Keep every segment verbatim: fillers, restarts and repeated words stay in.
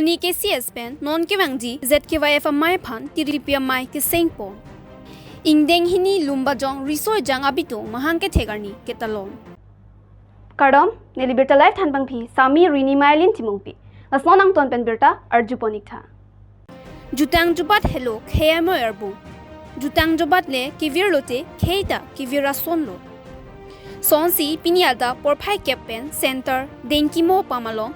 Ni K C S pen non kevangji Z K Y F amei aphan tiripi amei kesengpon. Ingdeng hini Lumbajong riso ejang abitung mahang kethek arni ketalon. Kardom, neli birta live thanpangphi Sami Rini Mailin Timungpi. Lasnon angton pen birta arjupon iktha. Jutang jubat helo khei amei arbung. Jutang jubat le kevir lote khei ta kevir asonlo. Sonsi pini adap porphai kep pen center Dengkimo pam along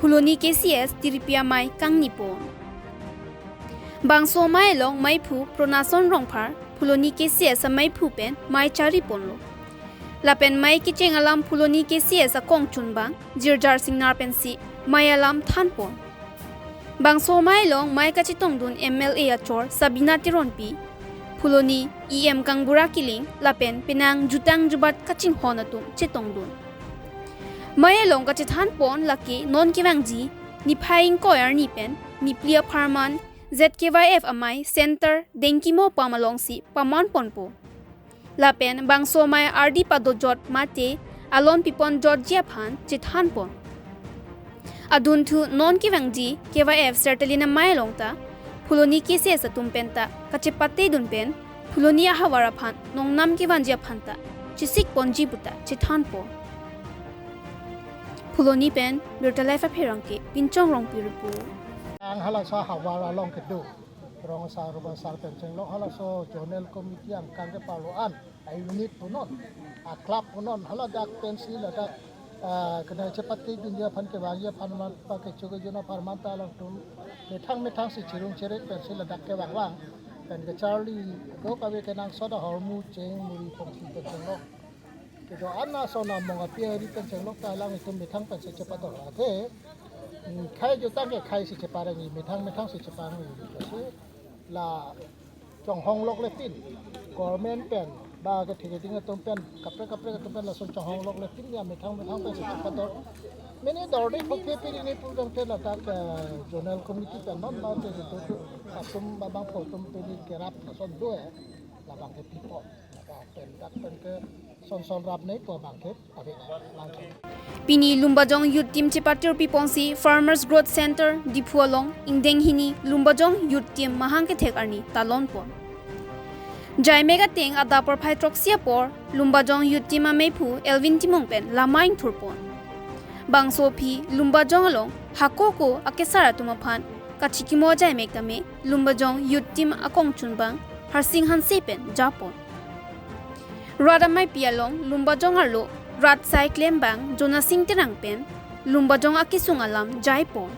Phuloni K C S tiripi amei kangnipon. Bangso amei along meiphu Pronason Rongphar Phuloni K C S ameiphu pen mei chariponlo. Lapen mei kecheng alam Phuloni K C S akongchunbang Jirjar Singnar pensi mei alam thanpon. Bangso amei along mei kachetongdun M L A achor Sabina Teronpi, Phuloni E M Kangbura Killing lapen penang jutang jubat kachinghon atum chetongdun. Mei along kachethanpon lake non kevangji niphai ingkoi arni pen niphli apharman Z K Y F amei center Dengkimo pam alongsi pamanponpo. Lapen bangso amei ardi padojot mate alon piponjotji aphan chethanpon. Adunthu non kevangji K Y F Sertalin amei along ta Phuloni K C S atum pen ta kachepatedun pen Phuloni ahavar aphan nongnam kevanji aphan ta chesikponji puta chethanpon. Phuloni pen birta live apherangke Pinchong Rongpi report. Ang halaso ahavar along kedo rong asar ruba asar pen chenglok halaso zonal committee angkang kepalo an, a unit punon, a club punon, haladak pensi ladak, ah, kena chepatedunji aphan kevangji aphan man pa kecho kejun apharman ta alangtum methang methangsi chirung chirik pensi ladak kevangvang pen kecharli do kave kenangsot ahormu cheng muri pongsi pen chenglok. Kedo-an ason among api ari pen chenglok ta alanglitum methang pensi chepador athe, mm, khei jutang ke kheisi cheparengji, methang methangsi cheparengji. Kasi la chonghonglok le tin, government pen ba kethek kething atum pen, kaprek kaprek atum pen lason chonghonglok le tin ya methang methang pensi chepador. Mene dorde phoke piri ni program te ladak, eh, zonal committee pen non ba te tu atum ba bangpho atum pini kerap lason do eh, labang ke pipo. Dak pen, dak pen ke son son rap nei po bangke ave lang. Pini Lumbajong Youth Team chepatirpiponsi Farmers Growth Center Diphu along ingdeng hini Lumbajong Youth Team mahang kethek arni talonpon. Jaimek ateng adap porphai throksi apor Lumbajong Youth Team ameiphu Elvin Timung pen lama ingthurpon. Bangso aphi Lumbajong along hako ako akesar atum aphan kachikimo ajaimek tame Lumbajong Youth Team akongchunbang Harsing Hanse pen japon. Rat ameipi along Lumbajong arlo rat sai klembang Jonasing Terang pen Lumbajong akesung alam jaipon.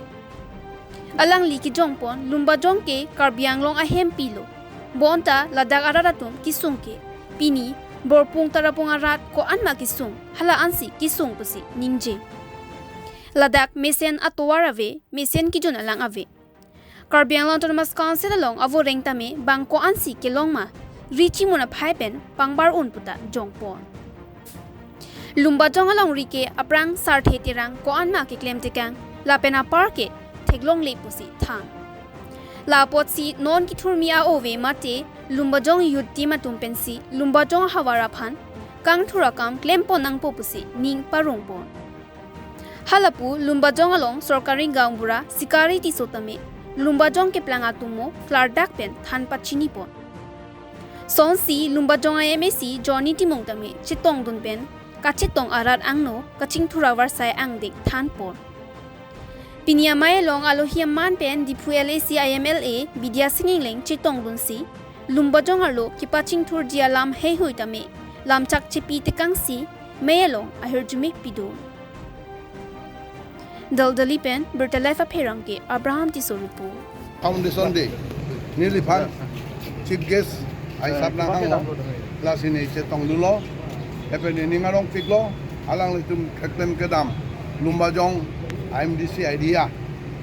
Alangli kejongpon Lumbajong ke Karbi Anglong ahempilo. Bonta ladak arat atum kesung ke pini Borpung Tarapung arat ko-an ma kesung, hala ansi kesung pusi ningje. Ladak mesen atovar ave, mesen kejun alang ave. Karbi Anglong Autonomous Council along avoreng tame bang ko-ansi kelong ma, ri chimun aphai pen pangbar un puta jongpon. Lumbajong alongri ke aphrang Sarthe Terang ko-an ma keklem tekang, lapen apar ke theklongle pusi than. La apotsi non kethurmi a-ove mate Lumbajong Youth Team atum pensi Lumbajong ahavar aphan kangthur akam klempon nangpo pusi ning parongpon. Halapu Lumbajong along sorkari gaonbura Sikari Tisso tame Lumbajong keplang atum mo klardak pen than pachinipon. Sonsi Lumbajong a-M A C Johnny Timung tame chetongdun pen kachetong arat angno kachingthur avarsai angdeng thanpon. Pini amei along alohi aman pen Diphu L A C I M L A Bidya Sing Engleng chetongdunsi Lumbajong arlo kepachingthurji alam heihui tame lamchak chepi tekangsi mei along ahirjume pidun. Daldali pen Birta Live apherangke Abraham Tisso report. Foundation Day neliphan Chief Guest aisap nang hanglo, lasi ne chetongdunlo, lapen ne ning arongpiklo, alanglitum keklem kedam Lumbajong I M D C idea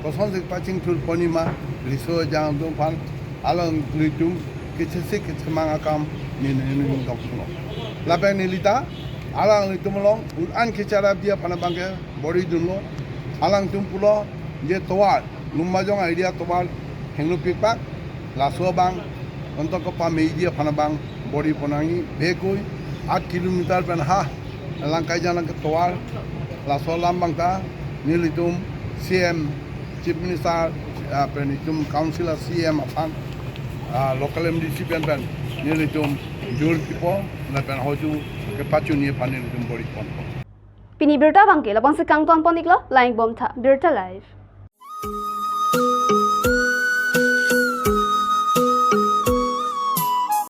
kosonsi pachingthurpon ma, riso ejang atum aphan alanglitum kechesik kechemang akam ne ne ning tonglo. Lapen neli ta alanglitum along un-an kecharapji aphan abangke bor-idunlo. Alangtum pulo je tovar, Lumbajong area tovar henglupikpak, laso abang ontok kepameji aphan abang bor-ipon nangji, bekui aat kilometer pen ha Langkaijan along ketovar, laso alam abang ta nelitum C M Chief Minister, ah, pen itum Council a C M aphan, ah, local M D C pen pen nelitum jur pipo, lapen hoju kepachunji aphan nelitum bor-i ponpo. Pini birta abangke lapu-ansi kangton pon-iklo, lang-ik bom tha, Birta Live.